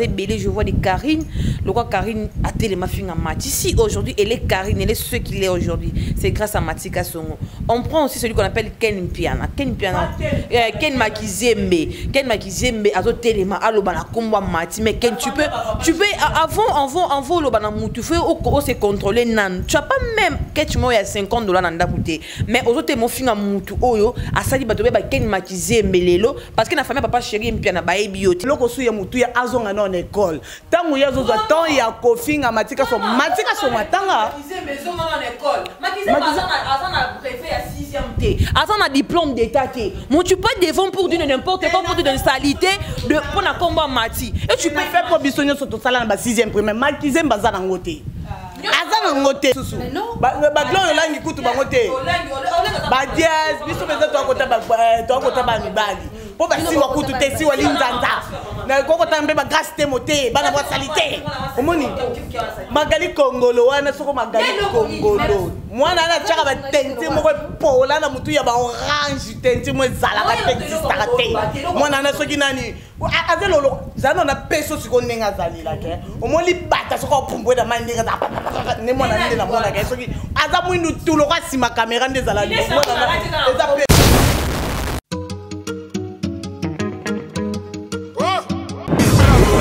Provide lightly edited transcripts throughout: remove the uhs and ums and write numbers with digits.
Ebele, je vois des Karine. Le roi Karine a tellement finga Mati. Si aujourd'hui elle est Karine, elle est ce qu'il est aujourd'hui, c'est grâce à Mati Kasongo. On prend aussi celui qu'on appelle Ken Mpiana. Ken Mpiana, Ken Makizembe. Ken Makizembe azo telema aloba na kombo Mati. Mais Ken, tu peux avant oloba na mutu, faut o se contrôler nan. Tu as pas même quelque chose ya 50 $ na ndako te. Mais ozo te mo finga mutu oyo asali bato ba Ken Makizembe lelo parce que na famille papa chéri Mpiana bayebi yo te. Eloko su ya motu ya azonga na école, ntango ye azozwa temps ya kofinga Matika So, Matika Songo atanga. Aza na diplôme d'état te. Mo tu peux devant pour dire n'importe quoi, pour dire de salité de mpona kombo Mati et tu peux faire mpo biso nyonso tosala na ba 6e primaire. Makizembe aza nango te, aza nango te. Susu baglo olangi kutu bango te, badias biso mpenza toakota bamibali mpo basiwa kutu te, siwa linzanza kokota mpe bagrâce te mo te, bana bwasali te. Omoni Magali Kongolo wana, soko Magali Kongolo mwana wana atiaka batenti moko epola na motu ya baorange, tenti mo ezalaka te, existaka te. Mwana wana soki nani aza lolo zala na peso sikoyo ndenge azalelaka, omoni bata soki opumbwe na mai ndenge aza nde mwana nde namonaka soki aza mwindu tuloko nsima kamera nde ezala eza pe.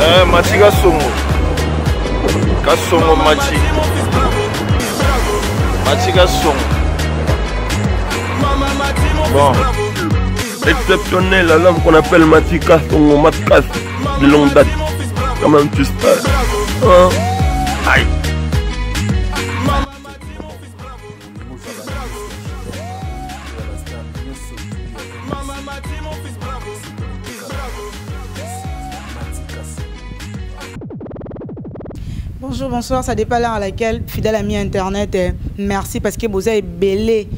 Eh, Mati Kasongo. Kasongo Mati. Mati Kasongo. Bon. Exceptionnel à l'homme qu'on appelle Mati Kasongo, Matkas, de longue date. Quand même, tu sais. Hein? Aïe. Bonjour, bonsoir, ça dépend l'heure à laquelle, fidèle ami internet, eh, merci parce que vous avez belé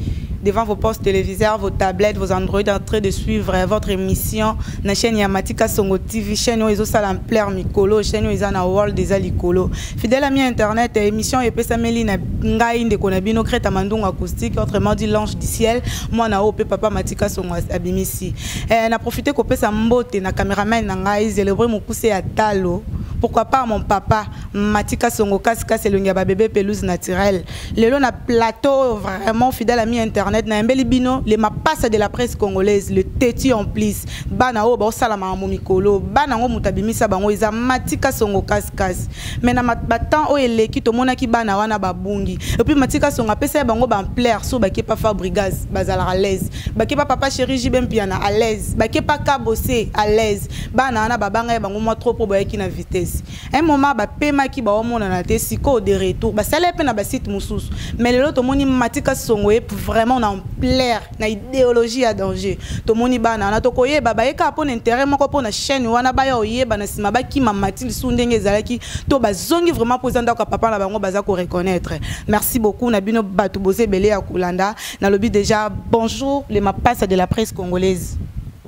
devant vos postes téléviseurs, vos tablettes, vos Android en train de suivre votre émission na chaîne ya Matika Songo TV, chaîne oyo ezosala ampleur mikolo, chaîne oyo eza na world eza likolo. Fidèle ami internet, eh, émission epesameli na ngai ndeko na bino Kreta Mandungu acoustique, autrement dit l'ange du ciel, mwana oyo mpe papa Matika Songo abimisi. Eh, na profite kopesa mbote na cameraman na ngai Zélébré Mokuse ya Talo. Pourquoi pas mon papa Matika Songo kasi elongi ya babebe pelouse naturelle. Lelo na plateau, vraiment, fidèle ami internet, na mbeli bino les mapasa de la presse congolaise, le têtu en plus. Bana oyo baosala makambo mikolo, bana yango moto abimisa bango eza Matika Songo kasi. Mais na batemps oyo eleki, tomonaki bana wana babungi. Et puis Matika Songo apesa ye bango baampleur. So bake pa Fabrigas, bazalaka à l'aise, bake pa papa chéri JB Mpiana, à l'aise, bake pa Kabose, à l'aise. Bana wana babanga ye bango mwa trop mpo bayaki na vitesse. Un moment bapemaki, baomonana te. Sikoyo de retour, basala mpe na basite mosusu, mais lelo tomoni Matika Songo ye vraiment na ampleur na idéologie ya danger. Tomoni bana wana, tokoyeba bayeka mpo na intérêt moko mpo na chaîne wana, baya oyeba na nsima bakima mati lisusu ndenge ezalaki to bazongi vraiment mpo eza ndako ya papa na bango, baza koreconnaître. Merci beaucoup na bino bato boza ebele ya kolanda. Nalobi déjà bonjour les mapasa de la presse congolaise.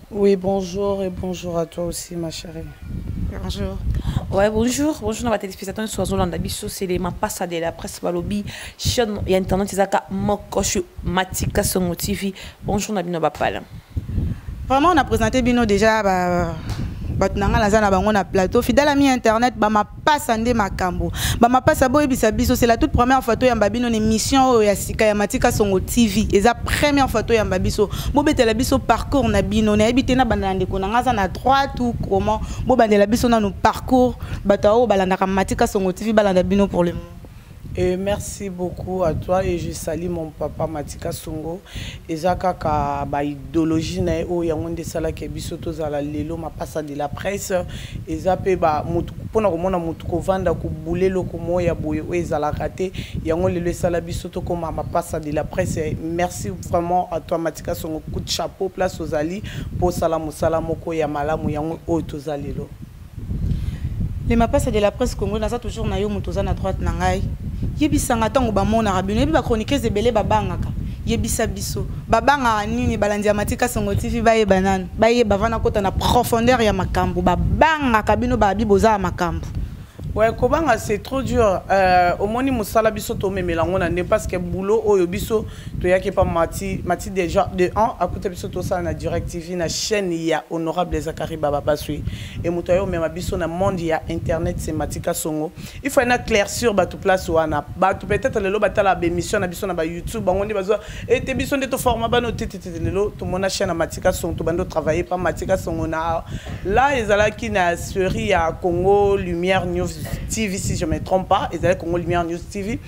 Oui, bonjour et bonjour à toi aussi, ma chérie. Bonjour. Ouais, bonjour. Bonjour, na téléspectateurs sur Zolanda biso, c'est les mapasa de la presse balobi chaîne ya internet ezaka moko Matika Songo TV. Bonjour na bino bapala. Vraiment, on a présenté bino déjà ba bato na ngai naza na bango na plateau. Fidèle ami internet, bamapasa nde makambo, bamapasa boyebisa biso. C'est la toute première fois toyamba bino na émission oyo ya sika ya Matika Songo TV. Eza première fois toyamba biso. Bobetela biso parcours na bino. Nayebi te na banda na ndeko na ngai aza na droite ou comment. Bobandela biso nanu parcours, bato oyo balandaka Matika Songo TV balanda bino pour le moment. Et merci beaucoup à toi et je salue mon papa Matika Songo. Eza kaka ba idéologie na ye oyo yango nde esalaki biso tozala lelo mapasa de la presse. Eza mpe ba mutu mpona komona mutu kovanda kobula eloko moko ya boye oyo ezalaka te, yango lelo esala biso tokóma mapasa de la presse. Merci vraiment à toi, Matika Songo, coup de chapeau place ozali mpo osala mosala moko ya malamu, yango oyo toza lelo. Les mapasa de la presse congolaise, naza toujours na yo moto oza na droite na ngai. Yebisanga, ntango bamonaka bino, yebi bachroniqueuse ebele babangaka, yebisa biso babangaka nini? Balandi ya Matika Songo TV bayeba nanu, bayeba vana kota na profondeur ya makambo babangaka bino, babi boza ya makambo. Ouais, kobanga, c'est trop dur. Omoni mosala, biso tomemela yango na nde, parce que boulot oyo biso toyaki pa Mati, Mati déjà de 1 akuta biso tosala na Direct TV, na chaîne ya honorable Zakari Baba Basui. E moto ayo omema biso na monde ya internet, c'est Matika Songo. Il faut na éclaircir bato place wana. Bato peut-être lelo batala bémission na biso na ba YouTube, bango nde bazwa ete biso nde toforma bano te te te. Lelo tomona chaîne ya Matika Songo, tobandi travailler pa Matika Songo na là, ezalaki na série ya Congo Lumière News TV, si je me trompe pas, ezalaki Congo Lumière News TV.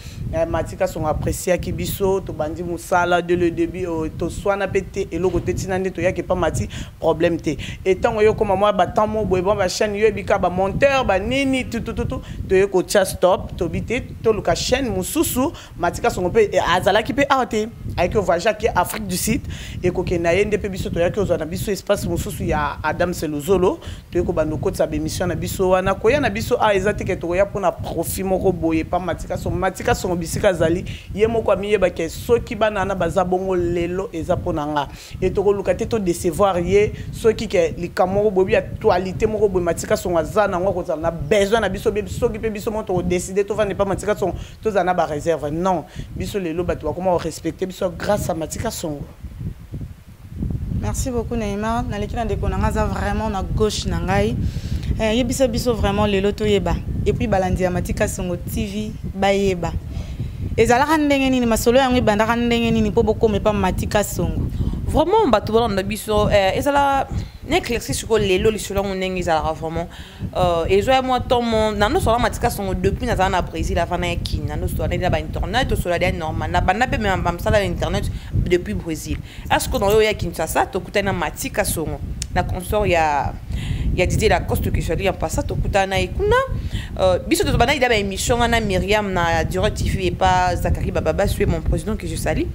Matika Songo appréciaki biso, tobandi mosala dès le début, toswana mpe te, eloko te. Ntina nde toyaki epa Mati, problème te. Etango yo koma mwa batemps mo boye, bon, bachaîne yo ebika, bamonteur banini, tutututu, toye kotia stop, tobi te, toluka chaîne mosusu. Matika Songo mpe azalaki mpe awa te, ayaki voyage, aki Afrique du Sud. Ekokende na ye nde mpe biso toyaki kozwa na biso espace mosusu ya Adam Selozolo, toyei kobanda okotisa bémission na biso wana. Koya na biso awa eza teke tokoya mpona profit moko boye pa Matika Songo. Matika Songo, bisika azali, ye moko amiyebake soki bana wana baza bongo lelo, eza mpo na nga. E tokoluka te todécevoir ye. Soki ke likambo moko boye, actualité moko boye, Matika Songo aza nango, akozala na besoin na biso. Soki mpe biso moko tokodécider tovanda epa Matika Songo, tozala na baréserve. Non, biso lelo bato bakoma korespecter biso grâce à Matika Songo. Merci beaucoup, Neymar. Naleki na ndeko na nga aza vraiment na gauche na ngai. Yebisa biso vraiment lelo toyeba, et puis balandi ya Matika Songo TV bayeba ezalaka ndenge nini, masolo yango ebandaka ndenge nini mpo bokoma epa Matika Songo. Vraiment, bato balanda biso, ezala na éclairci sikoyo lelo lisolo yango ndenge ezalaka vraiment. Ezwa mwa ntomo nanosola Matika Songo depuis nazala na Brésil, avant na yakini nanosola nde na bainternet, tosola dia normal na banda mpe bamosala ya internet depuis Brésil. Est ce que na oyo ya Kinshasa, tokutani na Matika Songo na consort ya Didier Lacoste que j'allais en passant, tokutana na ye kuna. Biso tozobanda ida baémission nga na Myriam na Direct TV epa Zakari Bababa Sue, mon président que je salue.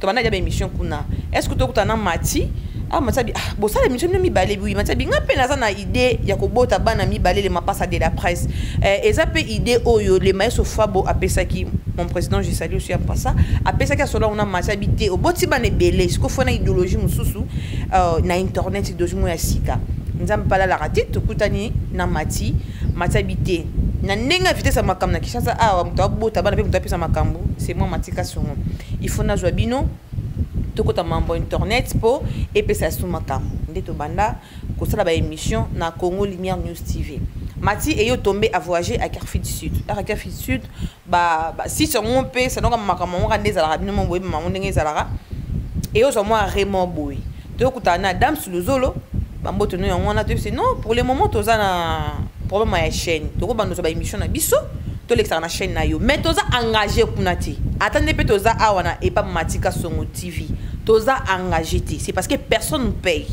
Tobanda ida baémission kuna. Est ce que tokutana na Mati? Ah, Mati abi: "Ah, bosala émission bino mibale." Bui Mati abi: "Nga mpe naza na idée ya kobota bana mibale, le mapasa de la presse." Eza mpe idée oyo le maestro Fabo apesaki, mon président, je salue aussi en passant, apesaki. Asola kuna, Mati abi te: "Oboti bana ebele, sikoyo fo na idéologie mosusu na internet, idéologie moko ya sika." Nzambe mpe alalaka te. Tokutani na Mati, Mati abi te: "Na ndenge ya vitesse ya makambo na Kinshasa awa, moto abota bana mpe moto apesa makambo, c'est moi Matika Songo. Il faut nazwa bino, tokota mambo internet mpo epesa so makambo." Nde tobanda kosala baémission na Congo Lumière News TV. Mati eyo tombe a voyager à Afrique du Sud. Aka Afrique du Sud, basite yango mpe sanonga makambo yango nde ezalaka, bino mo boyeba mango ndenge ezalaka. Eyozwa mwa remo boye, toyokutana na Dame Suluzolo, bamboto no yango wana. Toyebisi: "Non, pour le moment toza na problème ya chaîne, tokobanda ozwa baémission na biso, tolekisaka na chaîne na yo, mais toza engagé kuna te. Ata nde mpe toza awa na epa Matika Songo TV, toza engagé te, c'est parce que personne nous paye.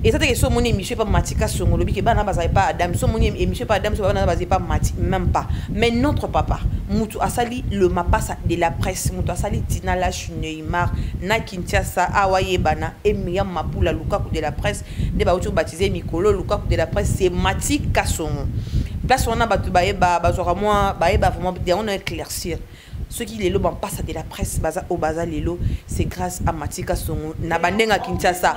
Eza teke so omoni émission epa Matika Songo, olobi ke bana bazali pa Adam. So omoni émission epa Adam, so bana bazali pa Mati, même pas. Mais notre papa, mutu asali le mapasa de la presse, mutu asali Tina Lash, Neymar na Kinshasa awa yebana, Emiriam Mapula Lukaku de la presse, nde bauti kobaptiser mikolo Lukaku de la presse, c'est Mati Kasongo. Place wana bato bayeba, bazwaka mwa bayeba vraiment yango na éclaircir. Soki lelo bampasa de la presse baza oyo baza lelo, c'est grâce à Matika Songo na bandenge ya Kinshasa.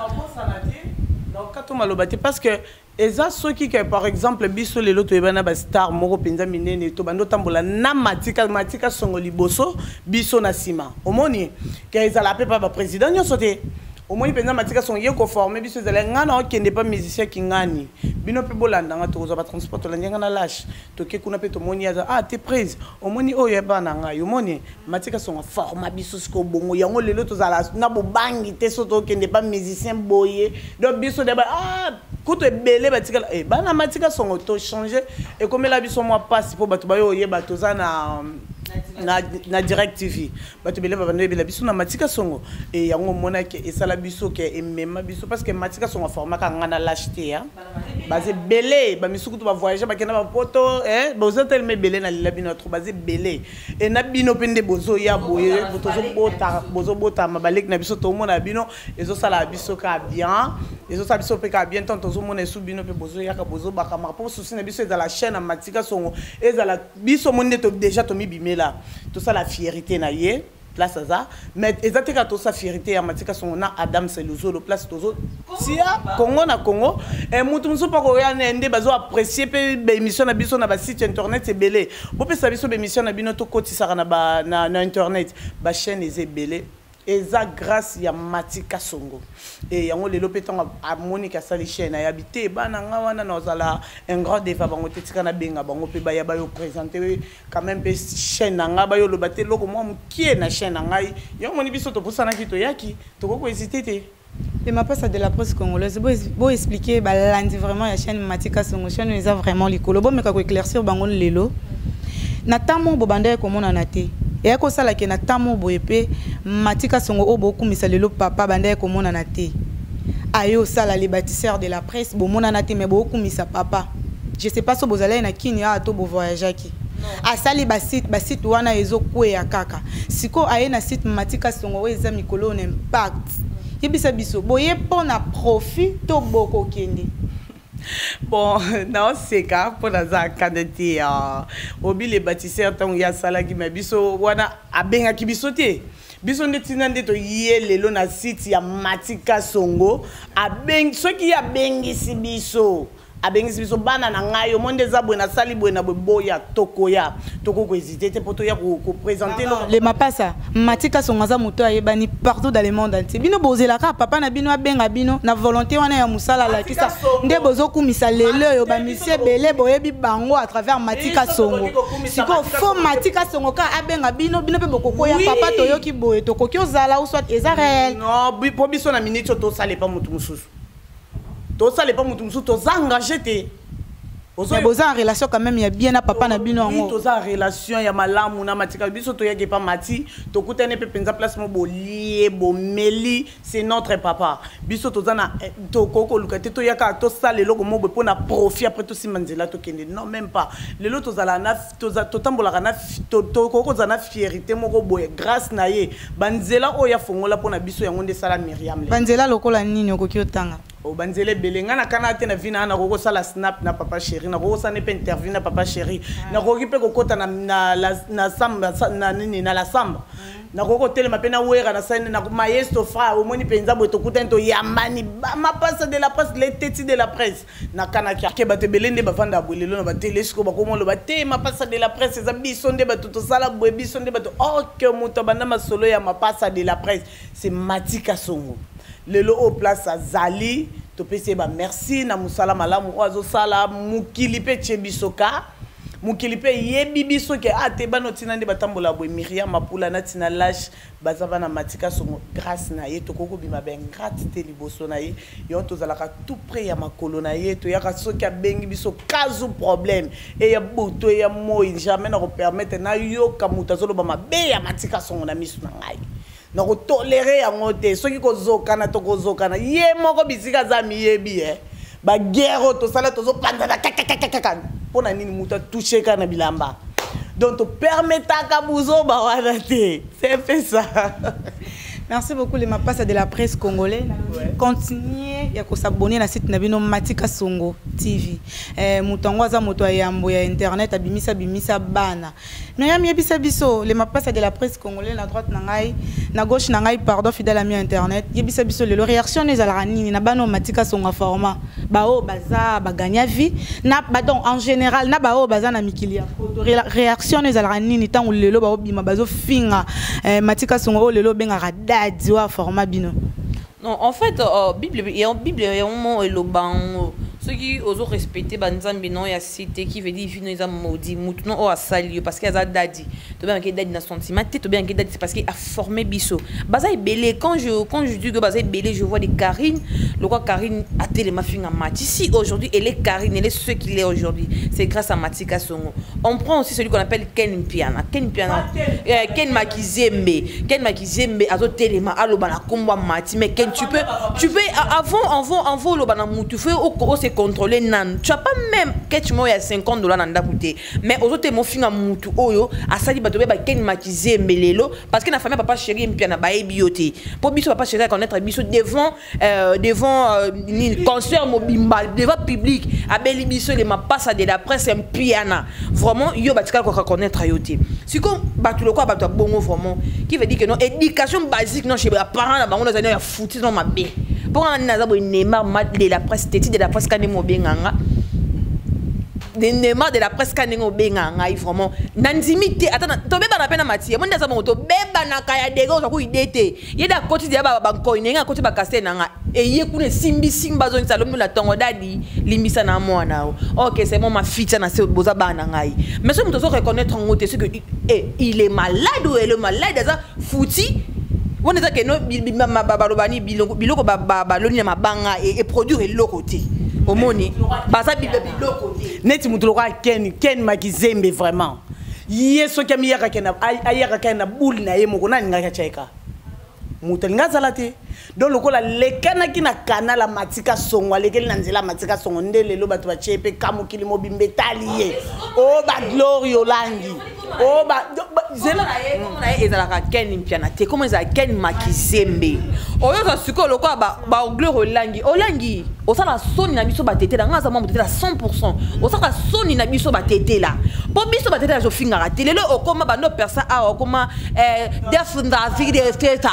Kato maloba te, parce que eza soki ke par exemple biso lelo toyeba na bastar moko mpenza minene, tobandi otambola na Matika, Matika Songo liboso, biso na nsima. Omoni ke ezala mpe pa baprésident nyonso te. Omoni mpenza Matika Songo ye koformer biso. Ezala ngai na okende pa musicien kingani, bino mpe bolandanga, tokozwa batransport, tolandi nga na lashe, toke kuna mpe tomoni aza: "Ah te, prise." Omoni oyo yeba na ngai, omoni Matika Songo aforma biso. Sikoyo bongo yango lelo tozala na bobangi te so tokende pa musicien boye. Donc biso de ah kutu ebele batikala bana Matika Songo, tochange, ekomela biso mwa mpasi mpo bato bayo oyeba toza na Direct TV. Bato ebele babanda oyebela biso na Matika Songo. E yango omonaki esala biso ke emema biso, parce que Matika Songo aformaka nga na lashe te ya baza ebele, bamisuku to bavoyage, bakenda bapoto, boza telema ebele na lela bino trop, baza ebele. E na bino mpe nde bozoya boye, bozobotama baleki na biso, tomona bino, ezosala biso ka bien, ezosala biso mpe kaka bien. Ntango tozomona esu bino mpe bozoyaka, bozobakamaka mpo susi na biso ezala chaîne ya Matika Songo, ezala biso moni nde déjà tomibimela, tosala fierté na ye. Place aza, mais eza te kaka tosa fierté ya Matika Songo na Adam Seluzolo. Place tozo tia Congo na Congo, mutu mosusu mpo koya nde bazo apprécier mpe baémission na biso na basite internet ebele. Bopesa biso baémission na bino, tokotisaka na internet. Bachaîne eza ebele, eza grâce ya Matika Songo. E yango lelo mpe, ntango amoniki asali chaîne, ayabi te bana nga wana nazala un grand deva bango te. Tika nabenga bango mpe baya bayo présente quand même mpe chaîne na ngai, bayoloba te eloko mwa mokie na chaîne na ngai. Yango moni biso topusanaki, toyaki, tokoki kohésite te. Et Mapasa de la presse congolaise, bo expliquer balandi vraiment ya chaîne Matika Songo, chaîne eza vraiment likolo. Bomeka ko éclaircir bango lelo. Na tamo bobanda komonana te. Eya kosala ke na ntango boye mpe Matika Songo oyo bokumisa lelo, papa banda ye komonana te. Aye osala les bâtisseurs de la presse, bomonana te, mais bokumisa papa. Je sais pas so bozalaki na kini awa to bovoyageaki. Asali basite, basite wana ezokweya kaka. Sikoyo aye na site Matika Songo oyo eza mikolo na impact. Yebisa biso, boye mpo na profit to bokokende? Bon, naoseka mpo naza kanda te. Obi le bâtisseur, ntango ye asalaki me biso wana, abengaki biso te. Biso nde ntina nde toye lelo na site ya Matika Songo. Abengi, soki ye abengisi biso, abengisi biso: "Bana na ngai, omo nde eza boye, nasali boye na boye, boya." Tokoya, tokoki kohésite te mpo toya koprésente. Le Mapasa, Matika Songo aza moto ayebani partout dans le monde entier. Bino bozelaka papa na bino abenga bino na volonté wana ya mosala? Alakisa nde bozokumisa lelo oyo bamisi ebele, boyebi bango à travers Matika Songo. Sikoyo fo Matika Songo kaka abenga bino, bino mpe bokokoya? Papa, toyoki boye, tokoki ozala ou soit eza réel? Non, mpo biso na minute oyo tosala epa motu mosusu, tosala epa motu mosusu, toza engagé te. Mais boza en relation quand même ya bien na papa na bino yango? Toza en relation ya malamu na Matika. Biso toyaki epa Mati, tokutani mpe mpenza place mo bolie bomeli. C'est notre papa. Biso toza na, tokoki koluka te toyaka tosala eloko mo boye mpo na profit, après tosimba nzela tokende. Non, même pas. Lelo tozala na, totambolaka na, tokoki kozala na fierté moko boye grâce na ye. Banzela oyo afongola mpo na biso, yango nde esala Miriam. Banzela lokola nini okoki otanga? O banzela ebele. Ngai nakana te na vi na, nakoki kosala snap na papa chéri, nakoki kosala mpe interview na papa chéri, nakoki mpe kokɔta na samba, na nini, na la samba, nakoki kotelema mpe nawera na sani na maestro fra. Omoni mpenza boye, tokutani, toyambani, Mapasa de la presse, les teti de la presse. Nakanaki ke bato ebele nde bavanda boye lelo na batele. Sikoyo bakoma oloba te Mapasa de la presse eza biso nde bato tosala boye, biso nde bato. Ok, moto abanda masolo ya Mapasa de la presse, c'est Matika Songo. Lelo oyo place azali, topesi ye bamerci na mosala malamu oyo azosala. Mokili mpe tie biso ka, mokili mpe eyebi biso ke a te bana otina nde batambola boye. Miriam Mapula na Ntina Lashe baza bana Matika Songo. Grâce na ye tokoki kobima baingrate te liboso na ye. Yango tozalaka tout près ya makolo na ye. Toyaka soki abengi biso, kazu problème eya butu, eya moi, jamais na kopermettre nayoka moto azoloba mabe ya Matika Songo na miso na ngai. Nakotolere yango te. Soki kozokana, tokozokana ye moko bisika aza miyebi. E baguerre oyo tosala, tozopanzana kakakakaka mpo na nini? Moto atouche kaka na bilamba, donc topermetaka buzoba wana te. C'est un peu ça. Merci beaucoup les Mapasa de la presse congolais. Ouais. Continuez ya s'abonner na site na bino Matika Songo TV. Moto yango aza moto ya yambo ya internet abimisa bimisa bana. Miriam, yebisa biso, les Mapasa de la presse congolais na droite na ngai, na gauche na ngai, pardon, fidèle ami internet. Yebisa biso lelo réaction ezalaka nini na bana Matika Songo format. Ba o baza ba gagner vie na ba, donc en général na ba o baza na mikili ya poto. Réaction ezalaka nini tango lelo ba obima bazo finga Matika Songo o lelo bengaka dadi wa format bino? Non, en fait, Bible, il y a Bible, il y a un moment eloba soki ozo respecter banzambe non ya cité, qui veut dire vino eza maudit. Mutu non oyo asali yo, parce que aza dadi, tobengaki dadi na sentiment te, tobengaki dadi, c'est parce que aformé biso. Baza ebele. Quand je dis que baza ebele, je vois des Karine lokwa Karine atelema finga Mati. Si aujourd'hui elle est Karine, elle est ce qu'il est aujourd'hui, c'est grâce à Matika Songo. On prend aussi celui qu'on appelle Ken Piana, Ken Piana, Ken Makizembe. Ken Makizembe azotelema aloba na kombo ya Mati. Mais Ken, tu peux avant oloba na mutu, faut ose contrôler nanu. Tu as pas même ketch moko ya 50 $ na ndako te, mais ozotema ofinga mutu oyo asali bato bayeba Ken Makizembe lelo, parce que na famille papa chéri Mpiana bayebi yo te. Mpo biso papa chéri aconnaître biso devant nini, concert mobimba, devant public, abeli biso le Mapasa de la presse Mpiana. Vraiment. Vraiment yo batikala ko reconnaître yo te. Siko bato lokola bato ya bongo, vraiment, qui veut dire que non, éducation basique non, chez baparent na bango nazali ya fouti non mabe. Mpo nga nini naza boye, Neymar de la presse, teti de la presse, kande mobenganga Neymar de la presse, ka ndenge obenga ngai, vraiment nandimi te. Ata tobebana mpe na matie mo nde aza bongo, tobebanaka ya dege, ozwa ku ide te. Ye de akoti deya bankoi ndenge akoti bakase na nga, eye kuna esimbisimba, azongisa lobi na ntongo: "Dadi, limbisa na mwana o." Ok, c'est bon, ma fille, tia na se, boza bana na ngai. Mais soki moto azo reconnaître yango te, soki il est malade ou elle est malade, aza fouti. Wana eza keno balobani biloko baloni na mabanga eproduire eloko te. Omoni baza biloko te. Neti moto lokola Ken Makizembe, vraiment, ye soki ayakaka na bule na ye moko, nalingaki atyaeka moto alingi azala te. Donc lokola alekanaki na kanal Matika Songo, alekeli na nzela Matika Songo, nde lelo bato batie mpe ka mokili mobimba etali ye. O baglorie olangi o zela na ye ezalaka Ken Mpiana te, komo ezala Ken Makizembe. Oyo oza sikoyo lokola bagloire olangi, olangi osala soni na biso batetela. Nga aza mwa motetela 100. Osalaka soni na biso batetela, mpo biso batetela azofingaka te. Lelo okoma bando persa awa, okoma defndavide teta.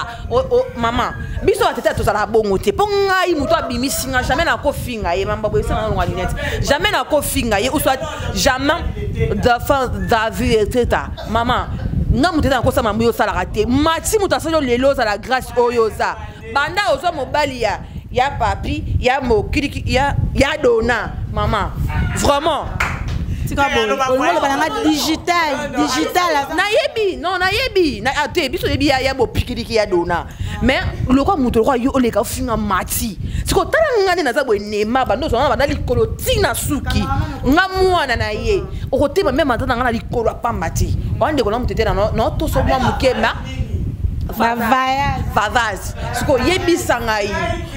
Mama, biso batetela tozalaka bongo te. Mpo ngai moto abimisinga, jamais nakofinga ye. Mamba boye esanga nalonga lunette, jamais nakofinga ye, ou soit jamais david teta. Mama, nga moto eza nakosala mambo oyo osalaka te. Mati moto asali oyo lelo ozala grâce oyo oza banda ozwa mobali ya papi ya mokiliki ya dona. Mama, vraiment. Tika boye, olingo na nga digital digital. Nayebi, non, nayebi te. Biso oyebi ya bopikiliki ya dona, mais lokwa moto lokwa yo oleka ofinga mati. Siko tala nga nde naza boye, nema bando ozwanga banda likolo ntina suki nga mwana na ye okotema meme ata na nga na likolo apamba te. Wana ndeko na moto te, naotoso mwa moke ma vavase. Siko oyebisa ngai,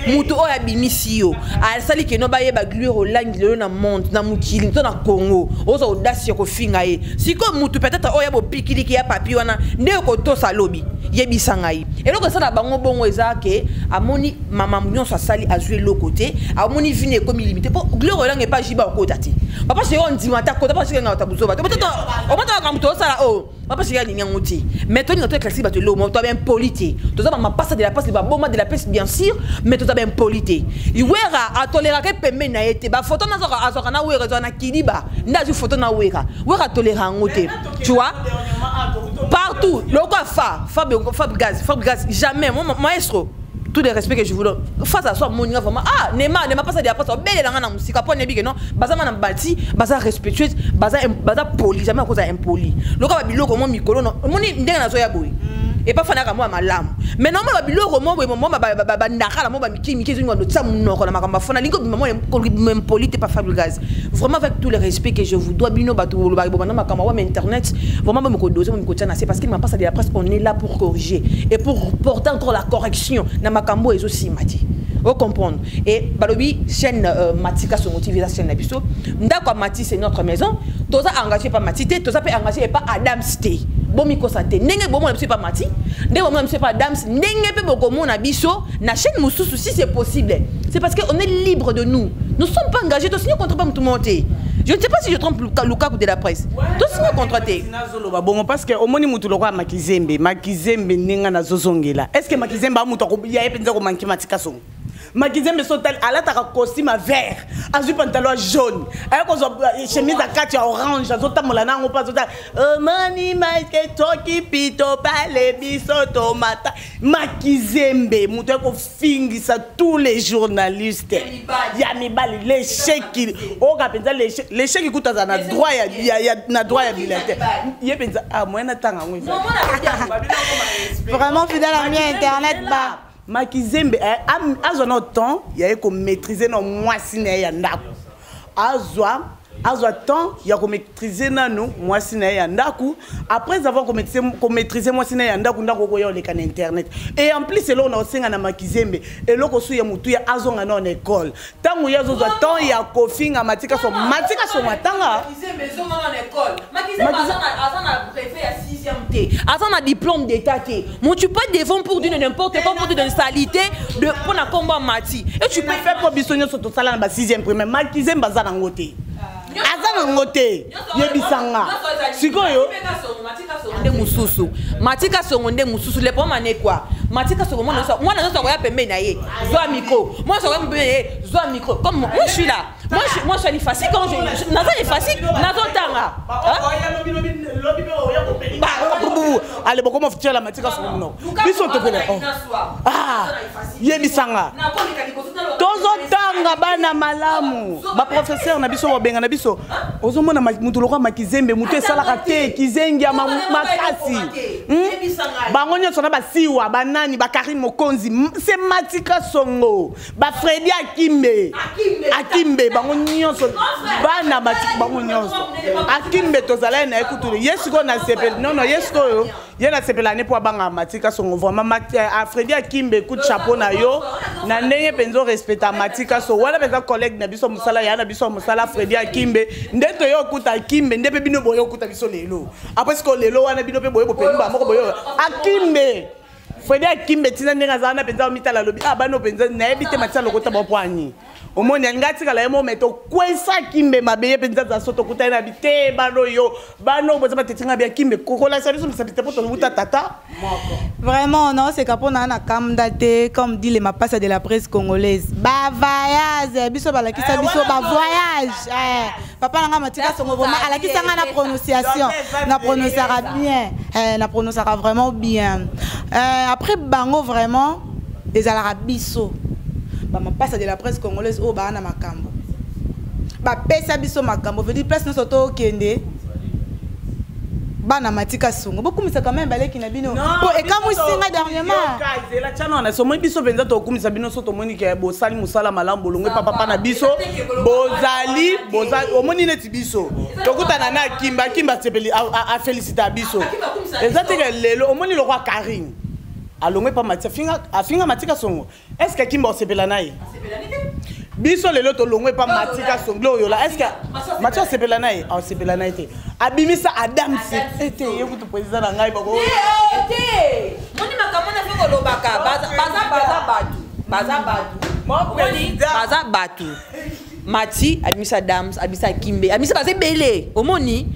moto oyo abimisi yo, asali keno bayeba gloire olangi lelo na monde, na mokili to na Congo, ozwa audace ya kofinga ye. Sikoyo motu peut-être oyo ya bopikiliki ya papi wana nde okotosa lobi. Yebisa ngai, eloko esala bango bongo eza ke amoni mama nyonso asali, azwi eloko te, amoni vini ekomi limité. Mpo gloire olangi epa jiba okota te, papa chéri ondima te akota. Papa chéri ngaka buzoba te, omotaka moto osala oyo papa chéri alingi yango te. Mais toninga to éclaircir bato eloko moko: toza impoli te. Toza bamapasa de la presse, baboma de la presse, bien sûr, mais toza baimpoli te. Wera atoleraka pembeni na ye te. Bafoto azwaka na Wera, ezwaka na kiliba nde azwi foto na Wera. Wera atolera yango te, tu vois, partout lokola fa Fabregas. Fabregas jamais, moi maestro, tout le respect que je vous donne, face à soi moninga, vraiment, ah, nema nema pasa de la presse obelelanga na mosika mpo nebi ke non, baza mana bati, baza respectueuse, baza poli, jamais akoza impoli. Lokola babiloko mo mikolo omoni ndenge nazoya boye epa fanaka mwa malamu. Mais nomona babiloko mo boye mo bandakala mo bamiki miki ezolinga notia monoko na makambo afona alingi obima mo impoli te. Pa Fabregas, vraiment, avec tout le respect que je vous dois, bino bato bolobaka bobanda makambo awa internet, vraiment bomiko dose, bomiko tia na se, parce que mapasa de la presse, on est là pour corriger et pour porter encore la correction na makambo ezosimba te. Ocomprendre? Et balobi chaîne Matika Songo TV eza chaîne na biso. Ndako ya Mati, c'est notre maison. Toza engagé pa Mati te, toza mpe engagé epa Adams te. Bomikosa te. Ndenge bomona biso epa Mati, ndenge bomona biso epa Adams, ndenge mpe bokomona biso na chaîne mosusu si c'est possible, c'est parce que on est libre de nous. Nous sommes pas engagés, tosigné contrat pa motu moko te. Je ne sais pas si je trompe, Lukaku de la presse, tosigné contrat te. Nazoloba bongo parce que omoni mutu lokola Makizembe. Makizembe, ndenge nazozongela, est ce que Makizembe amutu ya ye mpenza komanki Matika Songo? Makizembe so tali, alataka costume ya vert, azwi pantalon ya jaune, aye kozwa chemise ya kati ya orange, azotambola nango mpe azotala omani make toki pito pale biso tomata. Makizembe moto aye kofingisa tous les journalistes ya mibali. L'échec oyoka mpenza, l'échec kutu aza na droit na droit ya bilete ye mpenza. Ah, moyen natanga yango eza. Vraiment, fidèle ami internet ba Makizembe azwa na temps ya ye komaîtrise na mwasi na ye ya ndako. Azwa temps ya komaîtrise nanu mwasi na ye ya ndako. Après avoir komaîtrise mwasi na ye ya ndako, ndako okoya oleka na internet. Et en plus, eloko na osenga na Makizembe, eloko su ya motu ya azonga nao na école. Ntango ye azozwa temps ya kofinga Matika So, Matika Songo atanga. Te, aza na diplôme d'état te. Mo tu peux devant pour dire n'importe quoi, pour dire de salité de mpo na kombo ya Mati, et tu peux faire. Mpo biso nyonso tosala na ba 6e primaire, Makizembe aza nango te. Aza nango te, yebisanga sikoyo. Nde mosusu Matika Songo, nde mosusu. Le problème ane quoi? Matika Songo, mwana nyonso, mwana nyonso akoya pembeni na ye, zwa micro. Mwana nyonso akoya pembeni na ye, zwa micro. Comme moi, je suis là, moi je suis facile quand je naza facile, nazotanga. Ale, bokoma tiela Matika Songo monoko. Biso topele, yebisanga, tozotanga bana malamu, baprofesseur na biso babenga na biso. Ozomona mutu lokwa makizembe, mutu esalaka te, kizengi ya makasi. Bango nyonso na basiwa banani, bakarine Mokonzi, se Matika Songo, bafredi Akimbe, Akimbe, bango nyonso bana bango nyonso. Akimbe tozalaki na ye kutu. Ye sikoyo nasepeli nono, ye sikoyo ye nasepela ne mpo abangaka Matika Songo. Vraiment, Fredi Akimbe, coup de chapeau na yo na ndenge mpenza orespecta Matika. So wana mpenza collègue na biso, mosala ya na biso ya mosala. Fredi Akimbe nde toye okuta Akimbe, nde mpe bino boye okuta biso lelo. Après sikoyo lelo wana bino mpe boye bopeli bamoko boye Akimbe, Fredi Akimbe, ntina ndenge aza wana mpenza, omitala, alobi: "Ah, bano mpenza nayebi te Matia lokota bapwani." Omoni, alingi atikala ye mo me tokwesa Akimbe mabe. Ye mpenza aza so tokutani na bi te, bano yo, bano boza batetinga bi Akimbe kokolakisa biso misapi te mpo towuta tata. Vraiment, non, c'est kapona na kamda te, comme dit les mapasa de la presse congolaise. Ba voyage, biso balakisa biso ba voyage. Eh, papa nanga Matika Songo vraiment alakisa nga na prononciation. Na prononcera bien. Eh, na prononcera vraiment bien. Eh, après bango vraiment ezalaka biso. Ba mapasa de la presse congolaise oyo baa na makambo. Bapesa biso makambo, veut dire place nyonso tokende, bana Matika Songo bokumisa quand même baleki na bino po ekamwisi nga dernièrement. Ezela tiana wana, somoi biso mpenza tokumisa bino. So tomoni ke bosali mosala malamu, bolongwe papapa na biso, bozali omoni neti biso tokutana na Akimba, Akimba asepeli, afélicita biso. Eza teke lelo omoni lokwa Karine alongwe pa Matia, afinga Matika Songo. Est ce que Akimba osepela na ye? Biso lelo tolongwe pa Matika Songo oyo la, est ce que Matia osepela na ye? Osepela na ye te. Abimisa Adam ete ye kutu président na ngai bako. Te, moni makambo na fe kolobaka, baza bato, baza bato, baza bato. Mati abimisa Dams, abimisa Kimbe, abimisa, baza ebele. Omoni,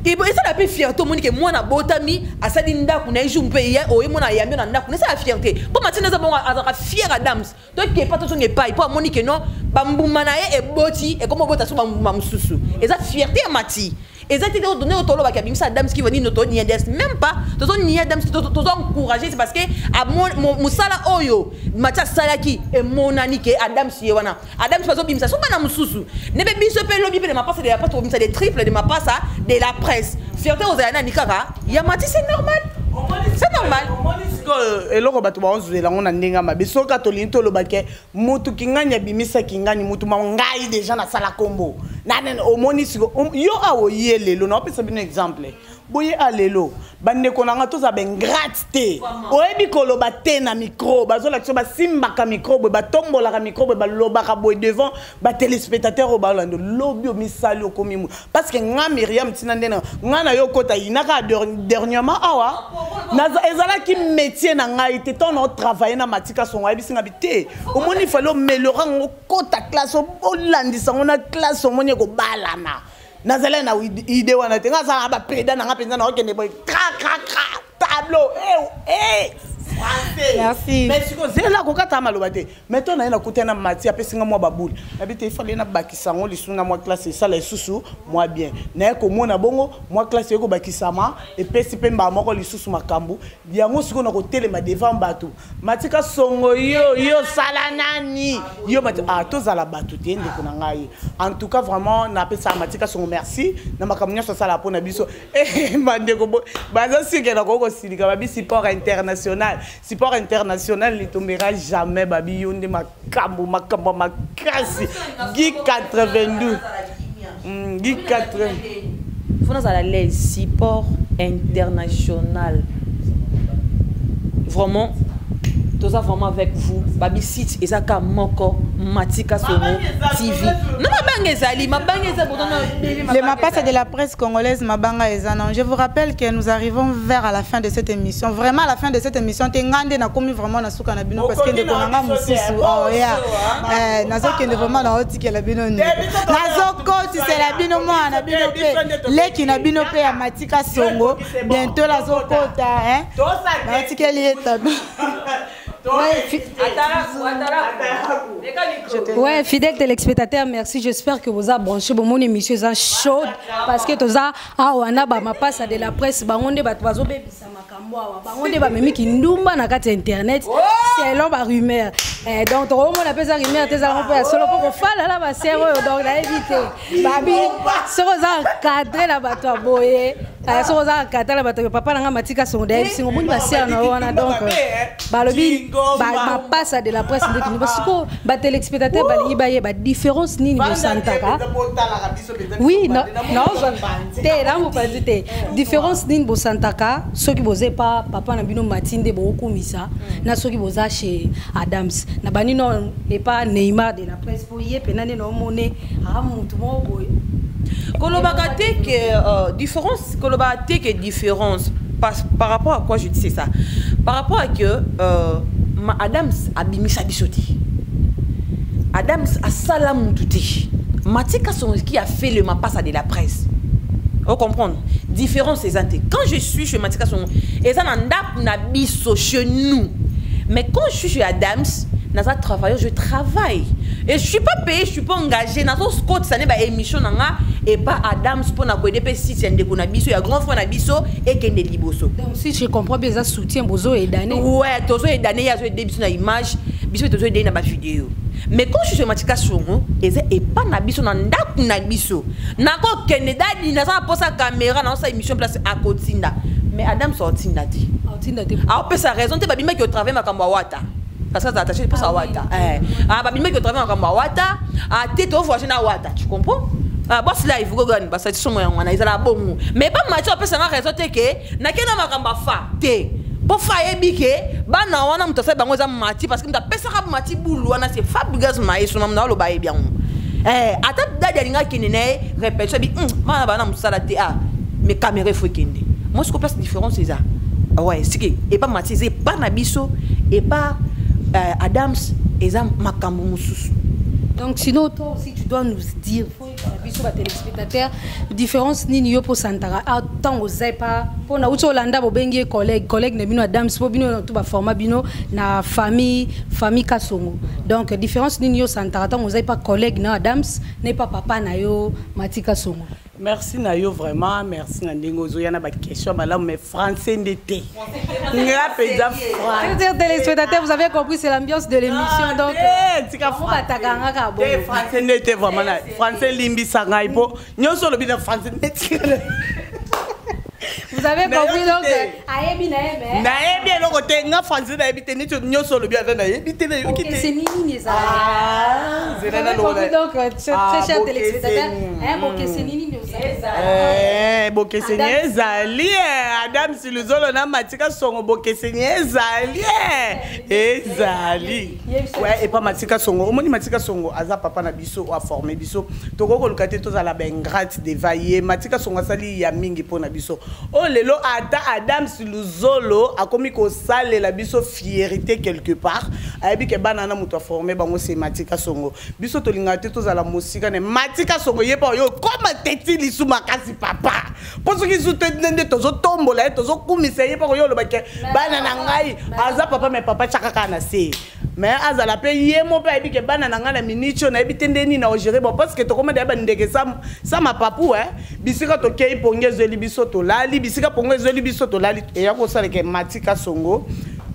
esala mpe fierté. Omoni ke mwana abotami, asali ndako na ye, jour mpe ye oye mwana ayambi na ndako, esala fierté mpo Mati nde eza bongo, azalaka fier. Adams tokepa, tozonga epai mpo amoni ke non, bambuma na ye eboti, ekoma obota so bambuma mosusu. Eza fierté ya Mati. Eza te nde tolobaki abimisa Adams ki vani, tonia Adams même pas, tozonia Adams, tozo encourager. C'est parce que mosala oyo Mati asalaki emonani ke Adams ye wana. Adams bazobimisa so bana mosusu nde mpe biso mpe lobi mpe de mapasa de la presse, tobimisa des triples de mapasa de la presse. Fierté ozala nani kaka ya Mati, c'est normal, c'est normal. Eloko bato baozwela yango na ndenge ya mabe, soki tolingi tolobake mutu kingani abimisaki ngani mutu ma ngai déjà nasala kombo nanene. Omoni siko yo awa oye lelo, naopesa bino exemple boye a lelo. Bandeko na nga, toza baingrate te. Oyebi koloba te na micro, bazolakisa, basimbaka micro boye, batombolaka micro boye, balobaka boye devant batéléspectateur oyo balanda. Lobi omisali okomi mu parce que nga Miriam, ntina nde na nga na yo okota yinaka dernièrement awa, ezalaki métier na ngai te. Ntango na otravaille na Matika Songo, ayebisi nga bi te: omoni, fali omelora yango, kota classe, olandisa yango na classe. Omoni, ekobalana. Nazali na idée wana te. Nga azala na bapeda na nga mpenza, na okende boye, kra kra kra, tableau français. Merci. Mais sikoyo zela kokata maloba te. Mais to na ye nakuta na Mati, apesi nga mwa babule, nabi te ifale nabakisa yango lisusu na mwa classe, esala lisusu mwa bien. Naye komona bongo mwa classe ekobakisama, epesi mpe mbala moko lisusu makambo yango. Sikoyo na kotelema devant bato, Matika Songo, yo yo sala nani yo Mati? Ah, tozala bato te, ndeko na ngai. En tout cas, vraiment napesaka Matika Songo merci na makambo nyonso asala mpo na biso. Bandeko baza sike na koki kosilika, babi support international, support international ne tombera jamais. Babi yo nde makambo, makambo makasi. Gi 82, gi 80. Faut nazala l'aise. Support international, vraiment toza vraiment avec vous. Babi site eza ka moko. Matika Songo TV. Non, mabanga ezali, mabanga eza. Les mapasa de la presse congolaise, mabanga ezana. Je vous rappelle que nous arrivons vers à la fin de cette émission. Vraiment à la fin de cette émission, te ngande na komi vraiment na suka na bino parce que ndeko nanga mususu. Oh yeah. Eh, nazo kende vraiment na otikela bino ni. Nazo kotisela bino mwana bino pe. Leki na bino pe ya Matika Songo. Bientôt la zo kota, hein. Na otikeli etabi. Ouais, fidèle téléspectateur, merci. J'espère que vous avez branché. Bon, mon émission est chaude parce que tout ça, ah, on a ma passe de la presse, bah, on est ba tozo bebisa makambo awa. Bah, on est ba memi ki ndumba na kati internet. Selon ba rumeur. Eh, donc on a appelle ça rumeur, tes on peut solo pour faire là ba sero donc la éviter. Babi, soro za cadré là ba toi boye. Soro za cadré là ba toi papa nanga Matika Songo d'ailleurs singo moni ba sero na wana donc balobi ba passe de la presse ndeki parce que ba téléspectateur balingi baye ba différence nini bosantaka. Oui, non non te la mo panzi te différence nini bosantaka soki boze pa papa na bino Matinde bokumisa na soki boza chez Adams na bani non et pas Neymar de la presse po ye pena ne no mone a mutu mo boye. Kolobaka te que différence, kolobaka te que différence par rapport à quoi je dis c'est ça. Par rapport à que Adams abimisa biso te. Adams asala mutu te. Matika Songo qui a fait le mapasa de la presse. Vous comprenez? Différence c'est te. Quand je suis chez Matika Songo, eza na ndap na biso chez nous. Mais quand je suis chez Adams, naza travailleur, je travaille. Et je suis pas payé, je suis pas engagé. Nazo scott ça n'est pas émission nanga et pas Adams pour na ko DP site ndeko na biso ya grand frère na biso et kende liboso. Donc si je comprends bien ça soutien bozo et dané. Ouais, tozo et dané ya zo aider biso na image, biso tozo aider na ba vidéo. Mais quand je suis Matika Songo, et pas na biso na ndako na biso. Nako kende dadi na sa posa caméra na sa émission place à kotinda. Mais Adams sortinda ti. Sortinda ti. A opesa raison te babima ki au travail makambo wata. Parce que ça attaché pour ça wata. Eh. Ah babima ki au travail makambo wata, ah te to voyager na wata, tu comprends? Ah boss live go gani parce que somo yango na ezala bongo. Mais pas Mathieu opesa nga raison te ke na kena makambo fa te. Pour fa ebike bana wana mutu asali bango eza Mati parce que mutu apesaka Mati bulu wana c'est Fabregas Maestro na oloba yebi yango. Eh ata dadi alinga kende na ye répétition bi bana bana musala te ah mais caméra faut kende. Moi ce qu'on place différence c'est ça. Ouais, c'est que et pas Mati c'est pas na biso et pas Adams eza makambo mususu. Donc sinon toi aussi tu dois nous dire biso ba téléspectateurs différence nini yo po santara tant osait pas pour na uto Hollanda bo bengi collègue na bino Adams po bino tout ba format bino na famille Kasongo. Donc différence nini yo santara tant osait pas collègue na Adams n'est pas papa na yo Matika Songo. Merci na yo vraiment, merci na ndingo zo yana ba question malamu mais français ndete. Nga peza français. Chers téléspectateurs, vous avez compris c'est l'ambiance de l'émission donc tika français. Français ndete vraiment na français limbisa ngai po nyoso lobi na français ndete. Vous avez compris donc ayebi na ye mais nayebi eloko te nga français nayebi te neti nyoso lobi ata nayebi te nayoki te. C'est nini eza. Ah, zela na lola. Donc très chers téléspectateurs, hein bokeseni nini Eh, bokeseni ezali Adam Siluzolo na Matika Songo bokeseni ezali ezali. Ouais, et pas Matika Songo. Omoni Matika Songo aza papa na biso a formé biso. Toko koluka te tozala ba ingrate de vailler. Matika Songo asali ya mingi pona biso. Oh lelo ata Adam Siluzolo akomi ko salela biso fierté quelque part. Ayebi ke bana na muto a formé bango c'est Matika Songo. Biso tolinga te tozala mosika ne Matika Songo yepa yo koma teti lisu makasi papa. Poso ki zu te nde tozo tombola tozo kumisa yepa yo loba ke bana na ngai aza papa mais papa chaka na se. Mais azala pe yemo pe ayebi ke bana na ngai na minicho na yebi te ndeni na ogérer bon parce que tokoma da ba ndeke sa ma papu hein. Bisika tokei ponge ezeli biso tolali bisika ponge ezeli biso tolali eya kosala ke Matika Songo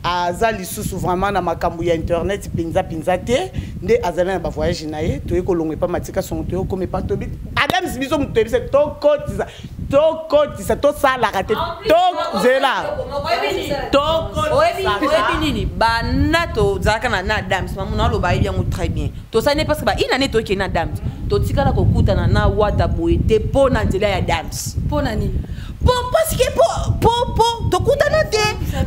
aza lisusu vraiment na makambo ya internet pinza pinza te nde azali na ba voyage na ye toye kolongwe pa Matika Songo toye komi pa tobi Adams biso mutu toyebisa tokotisa tokotisa tosalaka te tozela oyebi nini bana tozalaka na Adams mamuna aloba ayebi yango très bien tosali parce que ba une année tokende na Adams totikala kokutana na wata boye te mpo na nzela ya Adams mpo na nini po parce que po tokutana te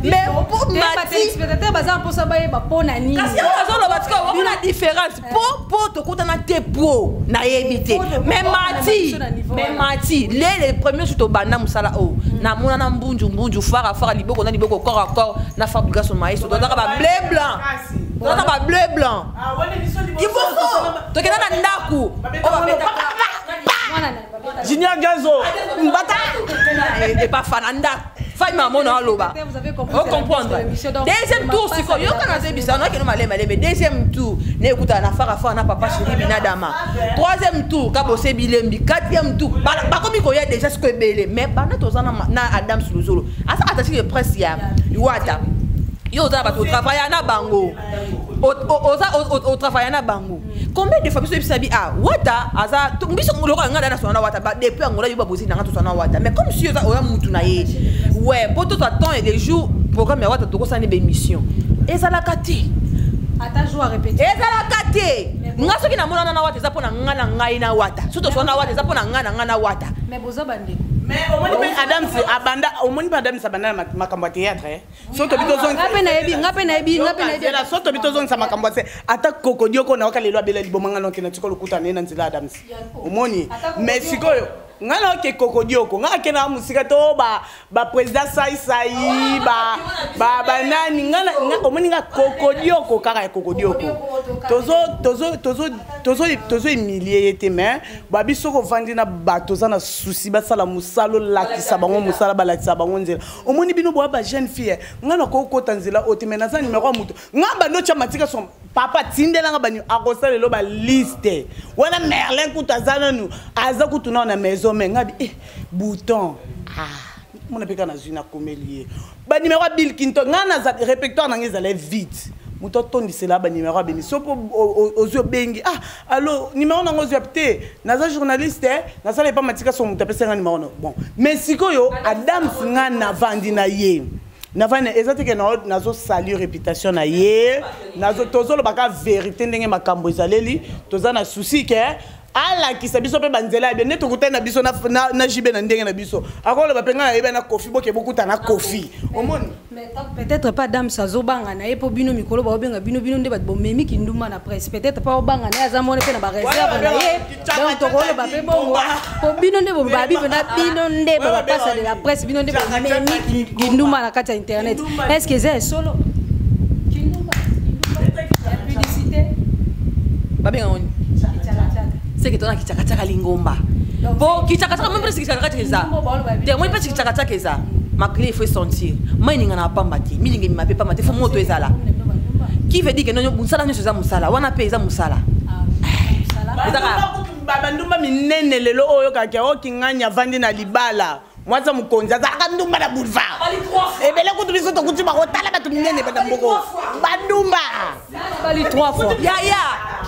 Mais po Te Mati batéléspectateur baza mposa bayeba mpo na nini. Kasi yango nazoloba tika omona différence po tokutana te, po nayebi te. Mais Mati, mais Mati, le premier jour tobanda mosala oyo, namona na mbunju mbunju, fara fara, liboko na liboko, corps à corps na Fabrigas Maestro. Tozalaka bableu blanc, tozalaka bableu blanc liboso tokenda na ndako oyo babetaka. Mwana na babeta. Junior Gazo mbata. Epa fana ndako fai mamona aloba. Vous avez compris, c'est la Ocomprendre. émission, donc, Deuxième tour sikoyo, yoka nazebisa nakende malema leme. Deuxième tour nekutana na fara fara na papa chéri Binadama. Troisième tour kabose bilembi. Quatrième tour bakomi koya déjà sikoyo ebele. Mais banda toza na Adam Suluzolo, aza attaché de presse ya Wata. Yo oza na bato otravailla na bango, oza otravailla na bango combien de fois? Biso oyebisa bi ah Wata aza biso lokola ngai na sona na Wata depuis Angola. Yo babosi nanga tosana na Wata, mais comme si oza oya mutu na ye, ouais, po tozwa temps et des jours programme ya Wata, tokosala ne baémission ezalaka te. Ata jour à répéter. Ezalaka te. Nga soki namonana na Wata, eza mpo na nga na ngai na Wata. So toswana na Wata, eza mpo na ngai na ngai na Wata. Mais boza bandeko. Mais omoni mpe Adams abanda, omoni mpe Adams abanda na makambo ya théâtre. So tobi Nga mpe nayebi, nga mpe nayebi, nga mpe nayebi. Tozongisa, so tobi tozongisa makambo ase ata kokodioko nayoka lelo abela liboma. Nga noke na tika lokuta na ye na nzela Adams, omoni. Mais sikoyo nga naoke kokodioko, nga ake na mosika to baprésident saisai, banani. Omoni nga kokodioko kaka ya kokodioko, tozo humilie ye te. Mais babi soki ovandi na bato, oza na susi, basala mosala, olakisa bango mosala, balakisa bango nzela. Omoni bino boya bajeune fille, nga nakokota nzela oyo te. Mais naza numero ya moto, nga bando otya matika so papa tindelanga bani akosala lelo baliste wana. Merlin kutu aza nanu, aza kutu nano na maison. Mais nga bi bouton, ah mona mpe kaka nazwi, nakomeli ye banimero ya Bill Clinton. Nga naza répertoire nanga ezala vide, moto atondisela banimero abemi. So mpo ozwi, obengi: "Ah, allo, nimero nango ozwi te, naza journaliste, nasala epa Matika so." Moto apesanga nimero no. Bon, mais sikoyo Adams, nga navandi na ye, navandi, eza teke nazosali réputation na ye. Tozolobaka vérité ndenge makambo ezaleli. Toza na souci ke alakisa biso mpe banzela ya bien nde tokutani na biso na jibe na ndenge na biso. Akoloba mpe ngai nayebi na Kofi, boke bokuta na Kofi, omoni. Mais peut-être pas Dams azobanga na ye mpo bino mikolo baobenga bino, bino nde bato bomemi kindumba na presse. Peut-être pas obanga na ye, aza mona mpe na bareserve na ye. Donc tokoloba mpe bongo mpo bino nde babi mpena, bino nde bapasa de la presse, bino nde bomemi kindumba na kati ya internet. Est ce que eza esolo kindumba ya publicité? Babenga ngo seke tona kichakachaka lingomba po kichakachaka moi mpesi kichakachaka eza te, moi mpesi kichakachaka eza makili. Il faut sentir mai ninga na pamba te, milinga emema mpe pamba te. Fo moto ezala qui veut dire que nono mosala nyonso eza mosala wana mpe eza mosala. Bandumba minene lelo oyo kaka okingani avandi na libala, mwasi mokonzi azalaka ndumba na boulevard ebele. Kutu biso tokuti bakotala bato minene bana mboko bandumba. Bali trois fois. Yaya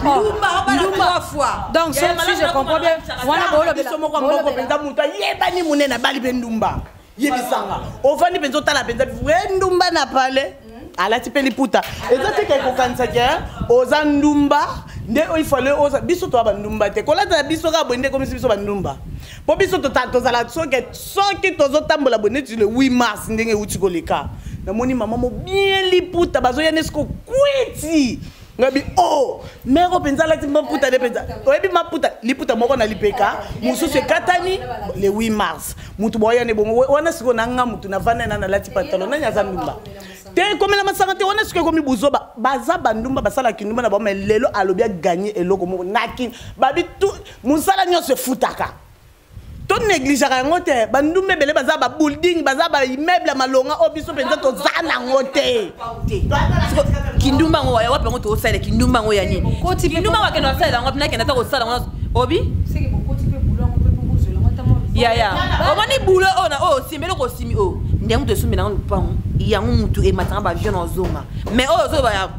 ndumba obala trois fois. Donc si je comprends bien wana biso moko moko mpenza, moto ayebani monene abali mpe ndumba. Yebisanga, ovandi mpenza, otala mpenza vrai ndumba na pale, alati mpe liputa. Eza te ke kokanisa ke oza ndumba nde oyo ifale oza. Biso toya bandumba te, kolata na biso kaka boye nde ekomisi biso bandumba. Mpo biso tozala soki tozotambola boye neti le 8 mars ndenge euti koleka, namoni mama mo bien liputa, bazoya ne siko kwiti ngabi o oh, mero mpenza alati maputa nde mpenza oyebi maputa liputa moko na lipeka, mosusu ekatani. Le 8 mars mutu boya ne bongo wana. Sikoyo na nga mutu navanda na nalati pantalon, nani aza ndumba te? Ekomela masanga te. Wana sikoyo ekomi buzoba. Baza bandumba, basalaki ndumba na bango. Mais lelo alobi aganye eloko moko naki babi tu mosala nyonso efutaka, to négligeaka yango te. Bandumba ebele baza babuilding, baza baimmeuble ya malonga oyo biso mpenza toza nango te. Kindumba yango ya wapi? Yango tokosalela kindumba yango ya nini? Kindumba yango akende kosalela yango, nakende ata kosala yango obi. Yaya, omoni bulo oyo na oyo osimbi eloko osimbi oyo nde yango tosombi nango lupango, yango mutu ematanga bavion na ozonga. Mais oyo ozoba ya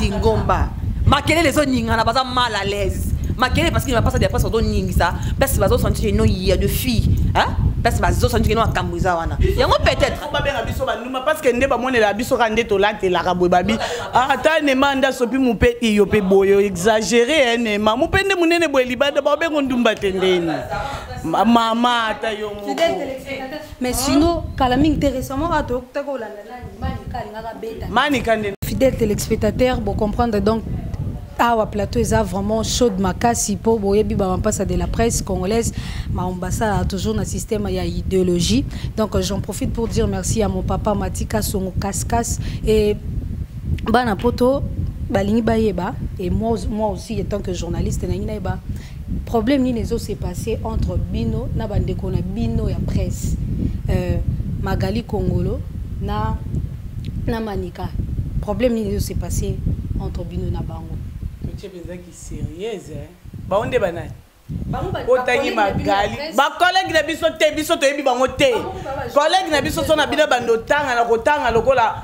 lingomba, makelele ezoningana, baza mal à l'aise makelele parce que bapasa de place, bazoningisa place, bazosentir no ya de fille, hein, place bazosentir no makambo eza wana yango peut-être. Babenga biso bandumba parce que nde bamonela biso kaka nde tolatelaka boye. Babi ata nema nde asopi mope iyo mpe boye exagéré, nema mope nde monene boye libanda, babengo ndumba te ndeni. Mama ata yo moko. Mais sinon kala mingi te, récemment atokutaka olanda nani, Manika alingaka beta. Manika nde. Fidèle téléspectateur, bon, comprendre donc awa plateau eza vraiment chaude makasi, mpo boyebi bamampasa de la presse congolaise, makambo basalaka toujours na système ya idéologie. Donc j'en profite pour dire merci à mon papa Matika Songo Kaskas. Et bana poto balingi bayeba, et moi aussi en tant que journaliste nalingi nayeba problème nini ezo se passer entre bino na bandeko na bino ya presse, Magali Kongolo na Manika. Problème nini ezo se passer entre bino na bango? Totie mpenzaki sérieuse, bango nde banani? Otangi Magali, bacollègue na biso te, biso toyebi bango te. Collègue na biso so na bino bando otanga na kotanga lokola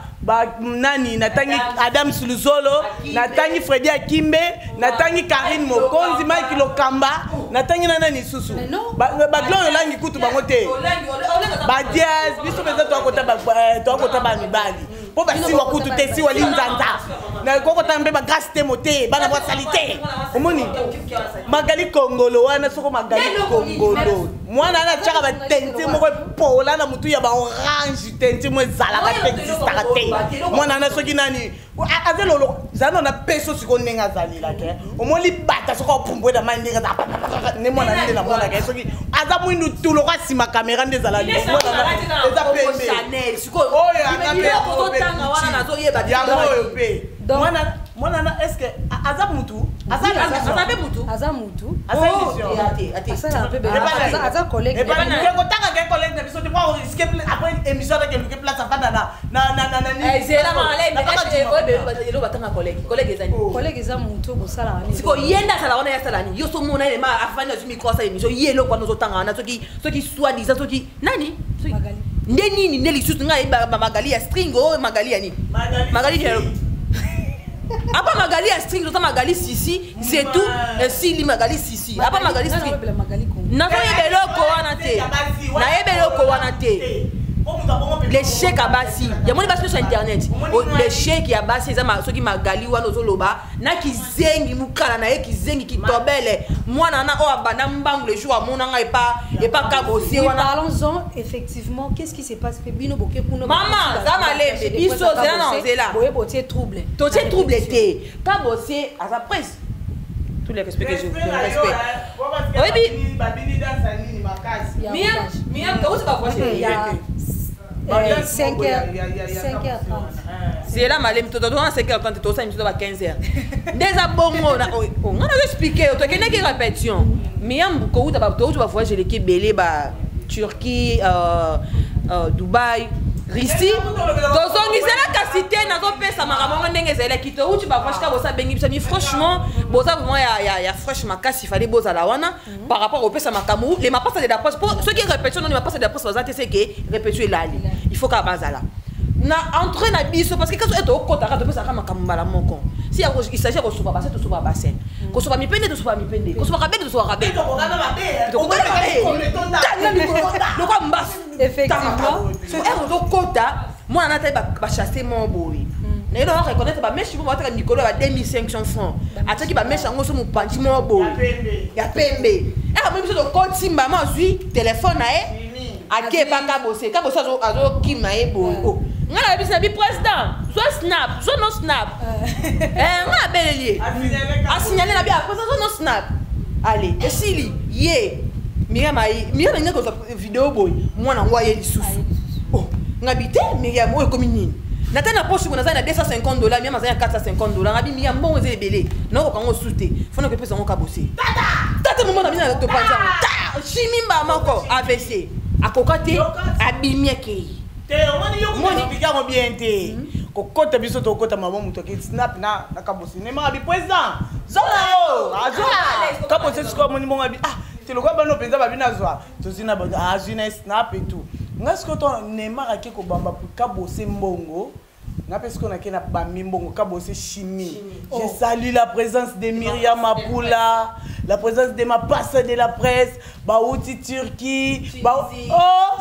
nani, natangi Adam Suluzolo, natangi Fredi Akimbe, natangi Karine Mokonzi, Mike Lokamba, natangi na nani lisusu, bagloire olangi kutu bango te, badiaz. Biso mpenza toakota bamibali mpo basiwa kutu te, siwa linzanza nakokota mpe bagrâce te mo te, bana bwasali te. Omoni Magali Kongolo wana, soko Magali Kongolo mwana wana atiaka batenti moko epola na motu ya baorange, tenti mo ezalaka te, existaka te. Mwana wana soki nani aza lolo, zala na peso sikoyo ndenge azalelaka, omoni bata soki opumbwe na mai ndenge aza nde mwana nde namonaka soki aza mwindu tu loko asima kamera nde ezala eza pembe oyo anga mpe yango oyo mpe mwana na, est ce que aza mutu? Aza mutu. Aza collègue. Kotanga ke collègue na biso te, po risque après émission atake luke place afanda na Batanga collègue, collègue ezani? Collègue eza mutu bosalaka. Sikoyo ye nde asala wana, ye asala nini? Yo so mona ye ma afandi, azwi micro, asala émission. Ye eloko wana ozotanga wana, soki soi-disant soki nani nde nini nde lisusu ngai Magali ya string oyo, Magali ya nini, Magali apa, Magali ya string, toza Magali sisi, c'est tout, esili Magali sisi apa Magali string. Nazoyeba eloko wana te, nayeba eloko wana te. L'échec ya basi yamoni, basi nyonso ya internet, l'échec ya basi eza soki Magali wana ozoloba na kizengi mokala na ye, kizengi kitobele mwana wana oyo abanda mbangu le jour amonanga epa kabosie wana. Parlons-en effectivement, qu'est-ce qui se passe? Pe bino boke kuna. Mama za malembe, biso zela na nzela. Boye botie trouble. Totie trouble te, kabosie aza presse, tout le respect que je vous respect. Oyebi Mia kauti bavoisin. 5 h 30. Zela malemi, totona 5 h 30, tosala miso ba 15 h nde eza bongo. Nga nazo expliquer yo, tokendaki répétition miyambu kouta, touti bavoyage eleki ebele, ba Turquie, Dubai, Russie, tozongisela kasi te. Nazopesa makambo yango ndenge ezalaki. Touti bavoyage kaka, bosa abengi biso mi, franchement boza vraiment ya fresh makasi, fallait bozala wana par rapport opesa makambo les mapasa de la presse, po soki répétition noni mapasa de la presse baza te, seke répétition elali, il faut kaka bazala na entrée na biso, parce que kaso ete okotaka, topesaka makambo mbala moko. Si il s'agit ya kosopa bassin, tosopa bassin, kosopa mipende, tosopa mipende, kosopa kabende, tosopa kabende, lokwa mbasu. Effectivement. Ere ozokota, mwana natali bachasse mo boye, naye na reconnaître bamèches mo bataka mikolo ya ba 2500 francs, atiaki bamèches yango so mopanzi mo boye ya pembe. Ere amoni biso tokoti, mbama azwi telefone na ye, ake epa Kabose, Kabose azokima ye boye. Ngai nayebisi na bi président, zwa snap, zwa no snap. Ngai abeleli ye, asignale na bi président, zwa no snap. Ale esili ye Miriam, aye Miriam alingi kozwa video boye, mwana yango aye lisusu. Ngai bi te, Miriam, oyo ekomi nini? Nata na poche naza na 250 $, Miriam azali na 450 $. Ngabi Miriam, mbongo eza ebele, nakoka yango su te, fona kopesa yango Kabose. Tata momo na bino topanza yango chimimba moko AVC akoka te, abimi, akei. Te, omoni yo komexpliquer yango bien te. Kokota biso, tokota mama, moto ake snap na Kabose, nemaka bi président zonga yo, azwa Kabose. Sikoyo amoni bongo, abi ah te, lokola bano mpenza babi nazwa, tozwi na azwi na snap et tout. Nga sikoyo to Neymar ake kobamba Kabose mbongo, nga mpe sikoyo nake na bambi mbongo Kabose chimie. Je salue la présence de Myriam Apula, la présence de mapasa de la presse bauti Turquie ba... Oh,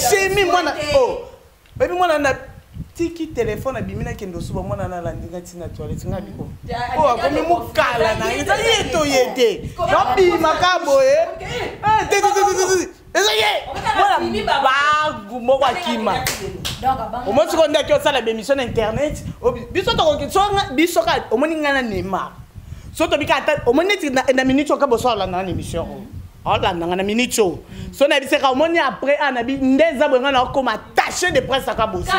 chimie mwana, oh bayebi mwana na Natiki telefone, abimi, nakende osuba, mwana nalandi nga ntina toilette. Nga biko oyo akomi mokala na ye, ezali ye to ye te, nabimaka boye. Eh, te, te, te, te, te, eza ye mwana bagu moko akima. Omoni sikoyo ndaki osala bémission na internet, biso tokoki so biso ka omoni ngai na Neymar, so tobika ata omoni neti na minute oyo ka boso aolanda na émission oyo, aolanda nga na minute oyo, so nayebisaka omoni après a nabi nde eza boye, ngai naokoma attaché de presse aka bosi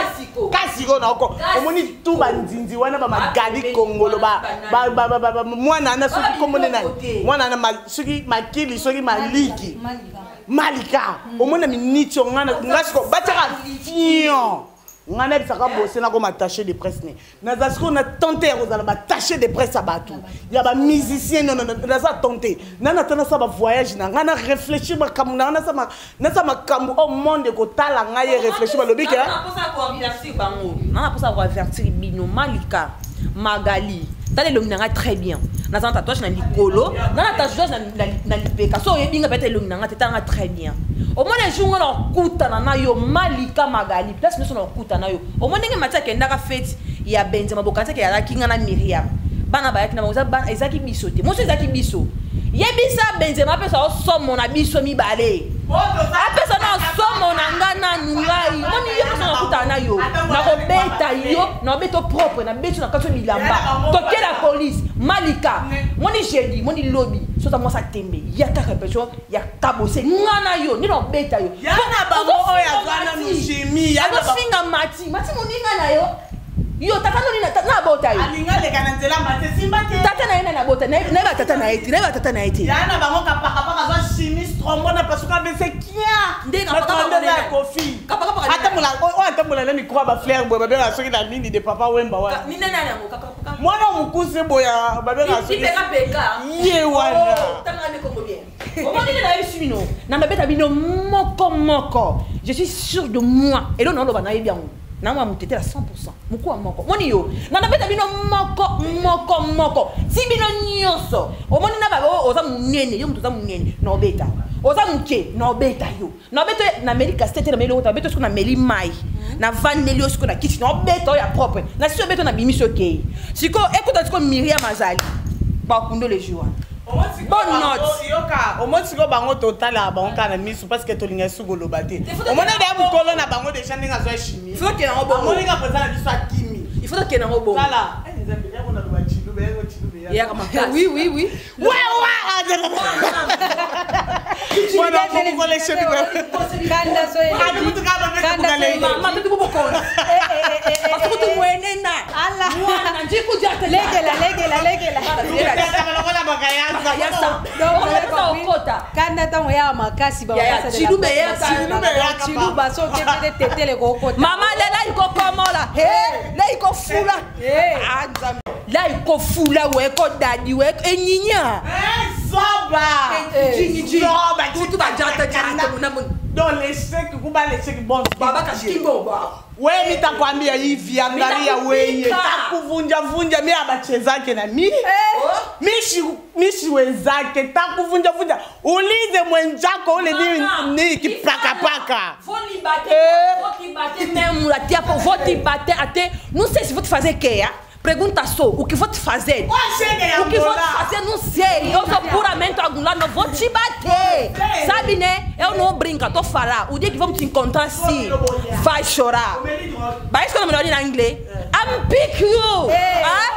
kasi ko naoko omoni tu banzinzi wana bamagali kongolo mwana wana, soki kombo nde nani, mwana wana soki makili, soki maliki malika, omoni na minute oyo nga siko batiaka fion, ngai nayebisaka bose nakoma attaché de presse ne naza sikoyo na tente ya kozala baattaché de presse ya bato ya bamusicien. Non, non, naza tente nani ata nasala bavoyage na ngai, na réfléchir makambo na ngai, nasala makambo au monde ekotala ngai ye réfléchir, balobi ke Nanga mposa koavertir bino, Malika, Magali, tala elongi na ngai très bien. Naza na tatouage na likolo, nga na tatouage na lipeka. So oyebi nga peut-être elongi na nga te, tala nga très bien. Omoni jour nga na okutana na yo, Malika, Magali, place nyonso na okutana na yo, omoni ndenge Mati akendaka feti ya Benzema, bokanisaki azalaki nga na Miriam, bana bayaki na bango, ezalaki biso te, moso ezalaki biso. Yebisa Benzema apesa osomo na biso mibale, apesa na somo na nga nanu. Ngai moni yo nyonso nakutana na yo, nakobeta yo, nakobeta propre, nabeti na kati yo bilamba, toke la police. Malika, moni jeudi, moni lobi, soza mwasi atembe ya kaka répétition ya kabose, nga na yo nde nakobeta yo. Azofinga Mati, Mati moninga na yo, yo tata noni na abota yo? Alinga na nzela mate simba te. Tata na ye nani abota? Nayeba tata na ye te, nayeba tata na ye te. Ya na bango kapakapaka aza chimiste, trombone apasuka bese kia. Nde ya Kofi atambola oyo, atambola na micro ya bafleur boye, babengaka soki na nini de Papa Wemba wana, mwana mokuse boya, babengaka soki ye wana. Omoni nde nayebisi bino, na babeta bino moko moko. Je suis sûr de moi, elo naoloba, nayebi yango nango ya motetela 100 mokuwa moko. Moni yo na nabeta bino moko moko moko ti bino nyonso. Omoni na babe, oza monene, yo moto oza monene na obeta, oza moke na obeta yo, na obeta. Nameli kasete te, nameli okota, obeta siko, nameli mai, navandeli yo siko na kiti, na obeta oyo ya propre, na si obeta, nabimisi, okei sikoyo ekota sikoyo. Miriam azali bakundo le jour wana. Bonne note. Yoka, omoni sikoyo bango totala bango kaka na misu parce que tolinga esu koloba te. Omoni deya mokolo na bango déjà ndenge azwa chimie. Faut tokende yango bongo. Amoni ka président na biso akimi. Il faut tokende yango bongo. Tala Nzambe, yako na loba chilu yako chilu. Eyaka makasi. Oui. Wewe mwana mokole chemi. Kanda so Mama tutu bubokona parce que tumwenena. Ala. Mwana njikuja. Legela, legela, legela. Yasa. Donc, vous avez compris. Okota. Kanda ntango ya makasi. Ya, Chiluba eyaka. Chiluba so okepete tetele kokota. Mama lela ikokomola he la ikofula. Eh. Ah, Nzambe. La ikofula weko dadi weko enyinya. Zoba. Zoba. Tutu bajata jata muna. Donc l'échec kuba l'échec bon. Baba kashikimbo ba. We mitakwambia hivi, angalia weye takuvunja vunja, mi abachezake na mi mishi mishi wenzake takuvunja vunja, ulize mwenzako ule ni kipakapaka. Vou lhe bater, vou te bater mesmo, até, vou te bater até. Não sei se vou te fazer que, ah? Pergunta só, o que vou te fazer? O que vou te fazer, não sei. Eu sou puramente angolano, não vou te bater. Sabe, né? Eu não brinco, tô falando. O dia que vamos te encontrar, sim, vai chorar. Mas isso que eu não me olho em inglês. I'm pick you. Ah?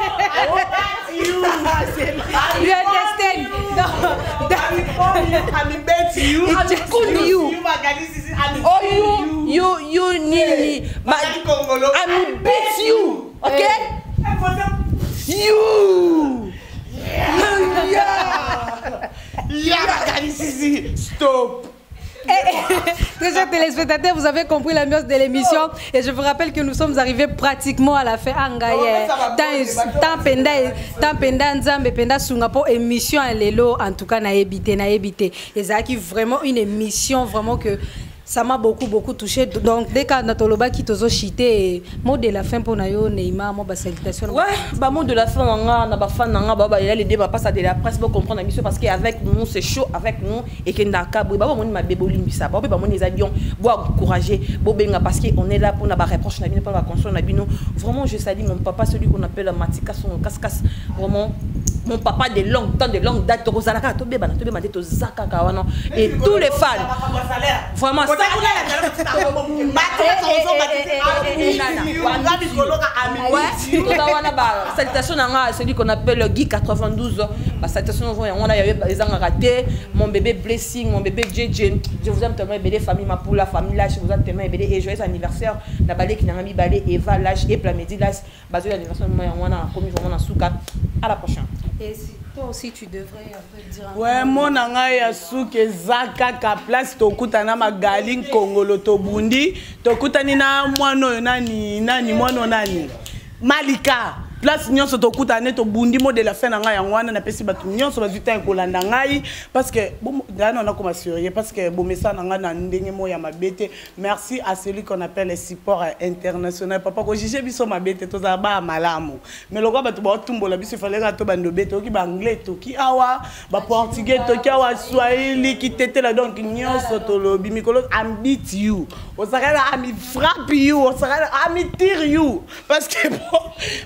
You understand? No. I'm bet you. I'm cool you. Oh, you, you, nini. But I'm beat you. Okay? You. Yeah. Yeah, stop. Très chers téléspectateurs, vous avez compris l'ambiance de l'émission et je vous rappelle que nous sommes arrivés pratiquement à la fin. Angaye, tant penda, tant penda nzambe penda sunga po émission ya lelo en tout cas na ebité na ebité. Ezalaki vraiment une émission vraiment que Ça m'a beaucoup beaucoup touché. Donc dès que natolobaki tozo chité, mot de la fin pour nayo Neymar, moi ba salutation. Ouais, bah mot de la fin nga na ba fan nga ba ba les débats passe de la presse pour comprendre la mission parce que avec nous c'est chaud avec nous et que ndaka ba ba moni mabe bolimbisa ba ba moni avions bo encourager bo benga parce que on est là pour na ba reproche na bino pour ba conseil na bino. Vraiment je salue mon papa, celui qu'on appelle Matika son casse-casse, vraiment mon papa de long temps, de longue date, tozalaka tobebana tobebana te tozakaka wana et tous les fans vraiment ça. Toza wana ba salutation na nga, celui qu'on appelle Guy 92, ba salutation yango wana ezangaka te. Mon bébé Blessing, mon bébé JJ, je vous aime tellement ebele. Famille Mapula, famille Lash, je vous aime tellement ebele et joyeux anniversaire na baleki na nga mibale, Eva Lash et Plamedi Lash, bazo anniversaire yango wana nakomi vraiment na suka. À la prochaine. Et si, toi aussi tu devrais un peu dire un Ouais, peu. mona ngai ya suki eza kaka place tokutana Magali Nkongolo, tobundi, tokutani na mwana oyo nani nani, mwana oyo nani, Malika, place nyonso tokutana tobundi. Mot de la fin na ngai yango wana, napesi bato nyonso bazwi ntango kolanda ngai parce que dana nakoma sérieux parce que bomesa na ngai na ndenge moko ya mabe te. Merci à celui qu'on appelle le support international, papa kojuge biso mabe te, tozala baya malamu, mais lokwa bato baotumbola biso, efale kaka to bando be toki baanglais, toki awa baportugais, toki awa swahili kitetela, donc nyonso tolobi mikolo. I beat you, osakala I frappe you, osakala I tire you parce que bon,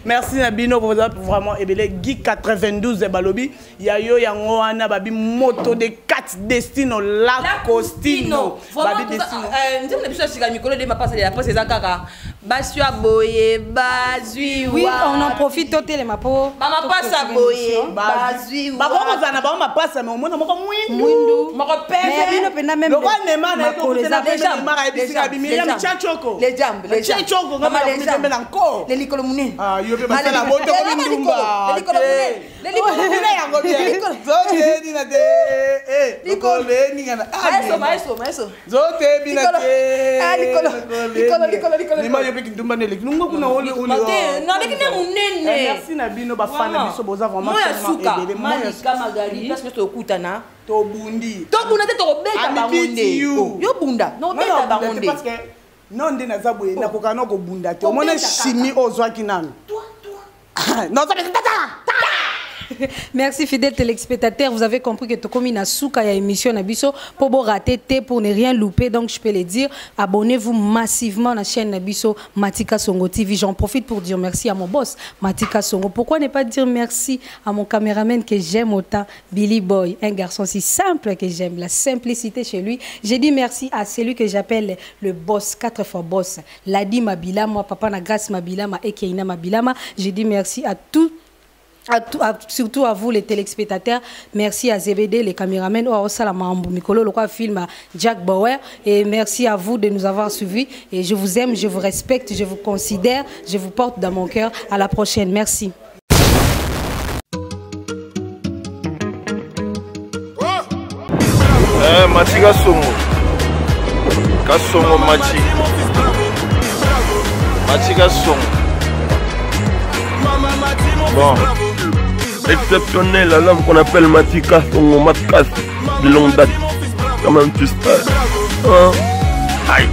merci na bino, boza vraiment ebele. Guy 92 balobi ya yo yango wana, babi moto de 4 destino la costino, babi destino. Nzembo na biso ya sika mikolo de mapasa de la presse eza kaka basi ya boye bazwi. Oui, on en profite totelema po bamapasa boye bazwi. Bakoki kozala na bango mapasa, me omona moko mwindu. Mwindu. Moko Mais bino pembe. mpenza même Lokwa nema na makolo eza ayebisika bimiriam chachoko. Les jambes, les jambes. Chachoko. Mama, les jambes. Na nko. Les likolo munene. Ah, yo mpe basala boto komi ndumba. Likolo munene. Les likolo Bino yango bien. Zote nina te, eh, Likolo. lokolo eningana. Ah, Maestro, maestro, maestro. Zote bina Likolo. te. Ah, likolo. Likolo, likolo, likolo, Nema likolo. yo mpe kindumba na eleki nungo kuna ole ole. Te, naleki nde munene. Eh, merci na bino bafana Vraiment. biso, boza vraiment Moya tellement suka ebele. Moya Malika, Magali, place nyonso tokutana, tobundi. Tobunda te, tokobeta Ami bango beat nde. you. Oh, yo bunda, nobeta bango nde. Parce que non, nde naza boye, nakoka na kobunda te. Omona Kobeta kaka. chimie oyo ozwaki nanu nozabeta tata. Merci fidèles téléspectateurs, vous avez compris que tokomi na suka ya émission na biso pour bo rater te, pour ne rien louper. Donc je peux le dire, abonnez-vous massivement à la chaîne na biso Matika Songo TV. J'en profite pour dire merci à mon boss Matika Songo. Pourquoi ne pas dire merci à mon caméraman que j'aime autant, Billy Boy, un garçon si simple que j'aime, la simplicité chez lui. J'ai dit merci à celui que j'appelle le boss, quatre fois boss, Ladi Mabila, moi papa na Grâce Mabila, ma Ekeina Mabilama. J'ai dit merci à tous surtout à vous les téléspectateurs. Merci à ZBD, les caméramans, oh, Salama Mikolo, le film Jack Bauer. Et merci à vous de nous avoir suivis. Et je vous aime, je vous respecte, je vous considère, je vous porte dans mon cœur. À la prochaine. Merci. Eh, Mati Kasongo. Kasongo Mati. Mati Kasongo. Bon. Exceptionnel à l'homme qu'on appelle Mati Kasongo, Matkas, de longue date. Quand même, tu sais. Hein? Aïe.